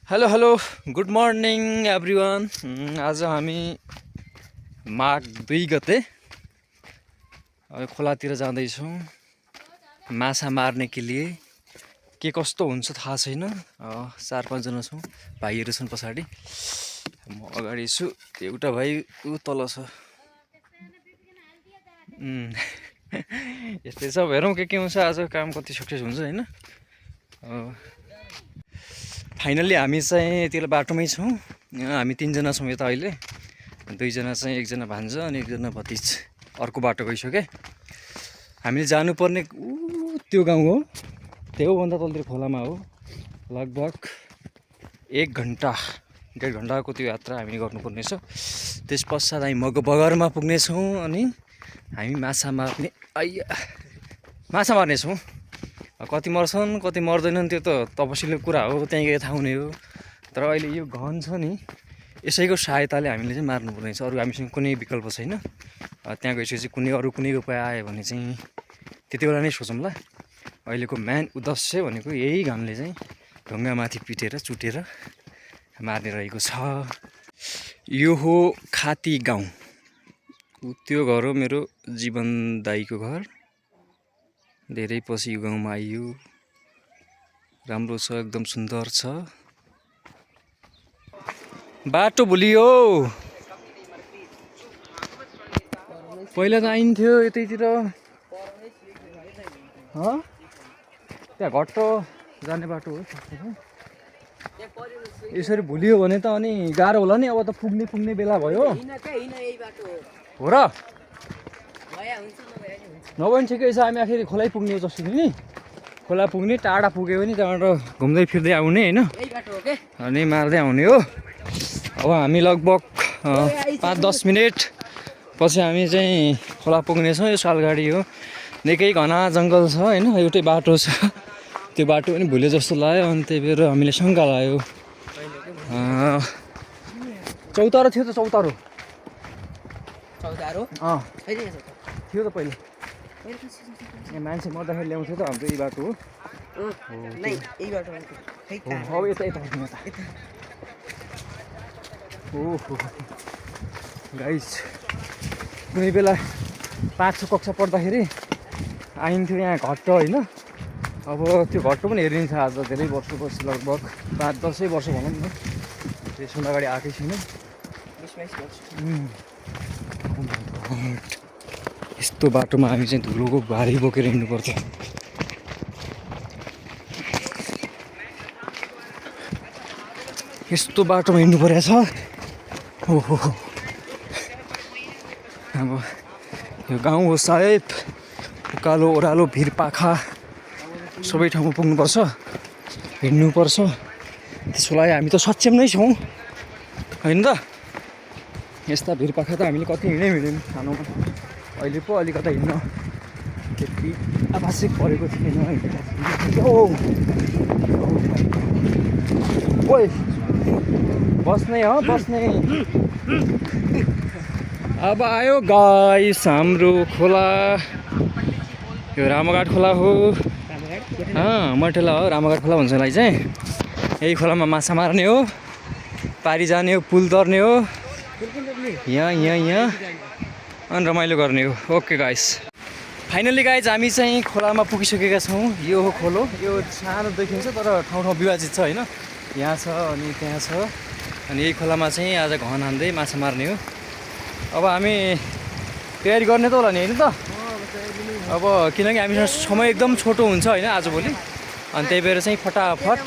Hello hello good morning everyone. आज हामी माघ 2 गते खोलातिर जाँदैछौँ माछा मार्ने के लिए। के कस्तो हुन्छ थाहा छैन। 4-5 जना छौँ, भाइहरू छन् पछाडि, म अगाडि छु। एउटा भाइ ऊ तल छ। यस्तै छ, हेरौँ के हुन्छ आज, काम कति सक्सेस हुन्छ होइन। फाइनल्ली हामी चाहिँ यति बेला बाटोमै छौँ। हामी 3 जना छौँ यता अहिले, 2 जना चाहिँ, 1 जना भान्जा अनि 1 जना भतिज अर्को बाटो गइसक्यो। हामीले जानुपर्ने त्यो गाउँ हो, त्योभन्दा तलतिर खोलामा हो। लगभग 1 घन्टा 1.5 घन्टाको त्यो यात्रा हामीले गर्नुपर्ने छ। त्यस पश्चात हामी बगरमा पुग्नेछौँ अनि हामी माछा मार्नेछौँ। कति मर्छन् कति मर्दैनन् त्यो त तपसिलो कुरा हो, त्यहीँ गएर थाहा हुने हो। तर अहिले यो घन छ नि, यसैको सहायताले हामीले चाहिँ मार्नुपर्ने छ। अरू हामीसँग कुनै विकल्प छैन। त्यहाँ गइसकेपछि कुनै उपाय आयो भने चाहिँ त्यति बेला नै सोचौँला। अहिलेको मेन उद्देश्य भनेको यही घनले चाहिँ ढुङ्गामाथि पिटेर चुटेर मार्ने रहेको छ। यो हो खाती गाउँ। त्यो घर हो मेरो जीवन दाईको घर। धेरै पछि यो गाउँमा आइयो। राम्रो छ, एकदम सुन्दर छ। बाटो भुलियो। पहिला त आइन्थ्यो यतैतिर। त्यहाँ घट्टो जाने बाटो हो। यसरी भुलियो भने त अनि गाह्रो होला नि। अब त पुग्ने बेला भयो हो र। नभए पनि ठिकै छ, हामी आखिर खोलै पुग्ने हो जसरी नि। खोला पुग्ने, टाढा पुग्यो भने त्यहाँबाट घुम्दै फिर्दै आउने होइन, अनि मार्दै आउने हो। अब हामी लगभग 5-10 मिनट पछि हामी चाहिँ खोला पुग्नेछौँ। यो सालगाडी हो, निकै घना जङ्गल छ होइन। एउटै बाटो छ, त्यो बाटो पनि भुले जस्तो लाग्यो। अनि त्यही भएर हामीले शङ्का लाग्यो। चौतारो थियो त, चौतारो थियो त पहिला। यहाँ मान्छे मर्दाखेरि ल्याउँथ्यो त हाम्रो यही बाटो हो। अब यता ओहो गाइस, कुनै बेला 5 कक्षा पढ्दाखेरि आइन्थ्यो यहाँ घट्ट होइन। अब त्यो घट्टो पनि हेरिन्छ आज, धेरै वर्षपछि, लगभग 5-10 वर्ष भनौँ न। त्यसभन्दा अगाडि आएकै छैन। 20-22 वर्ष। यस्तो बाटोमा हामी चाहिँ धुलोको भारी बोकेर हिँड्नुपर्छ। यस्तो बाटोमा हिँड्नु परेको छ। ओहो, अब यो गाउँ हो सायद। उकालो ओह्रालो भिरपाखा सबै ठाउँमा पुग्नुपर्छ, हिँड्नुपर्छ। त्यसको लागि हामी त सक्षम नै छौँ होइन त। यस्ता भिरपाखा त हामीले कति हिँड्यौँ खानुमा। अहिले पो अलिकता हिँड्न त्यति आवश्यक परेको थिएन होइन। ओइ बस्ने हो, बस्ने। अब आयो गाइस हाम्रो खोला। यो रामघाट खोला हो। मटेला हो, रामघाट खोला भन्छ यसलाई चाहिँ। यही खोलामा माछा मार्ने हो, पारी जाने हो, पुल तर्ने हो, यहाँ अनि रमाइलो गर्ने हो। ओके गाइस, फाइनल्ली गाइज हामी चाहिँ खोलामा पुगिसकेका छौँ। यो हो खोलो। यो सानो देखिन्छ तर ठाउँ विभाजित छ होइन। यहाँ छ अनि त्यहाँ छ। अनि यही खोलामा चाहिँ आज घन हान्दै माछा मार्ने हो। अब हामी तयारी गर्ने त होला नि होइन त। अब किनकि हामीसँग समय एकदम छोटो हुन्छ होइन आजभोलि। अनि त्यही भएर चाहिँ फटाफट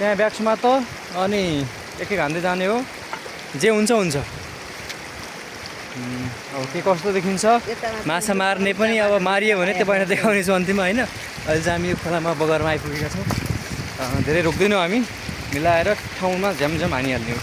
त्यहाँ ब्याग्समा त अनि एक हान्दै जाने हो। जे हुन्छ। अब के कस्तो देखिन्छ माछा मार्ने पनि। अब मारियो भने तपाईँलाई देखाउनेछु अन्तिममा होइन। अहिले चाहिँ हामी यो खोलामा बगरमा आइपुगेका छौँ। धेरै रोक्दैनौँ हामी, मिलाएर ठाउँमा झ्यामझ्याम हानिहाल्ने हो।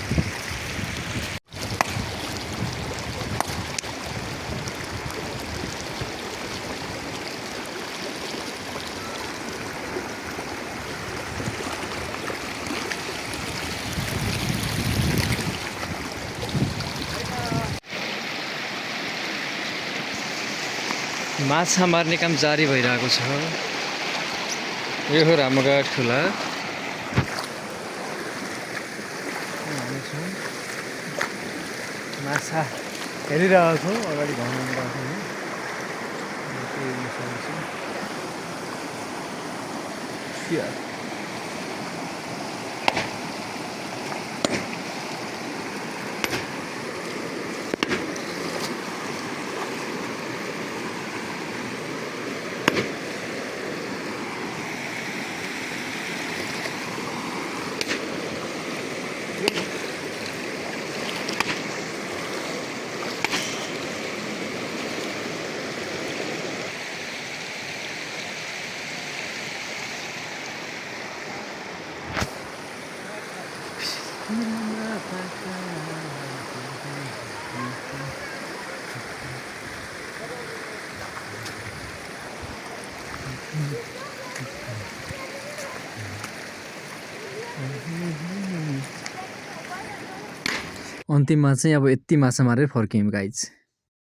माछा मार्ने काम जारी भइरहेको छ। यो हो रामघाट खोला। छौँ माछा हेरिरहेको छौँ अगाडि भ्रमण अन्तिममा चाहिँ अब यति माछा मारेर फर्क्यौँ गाइज।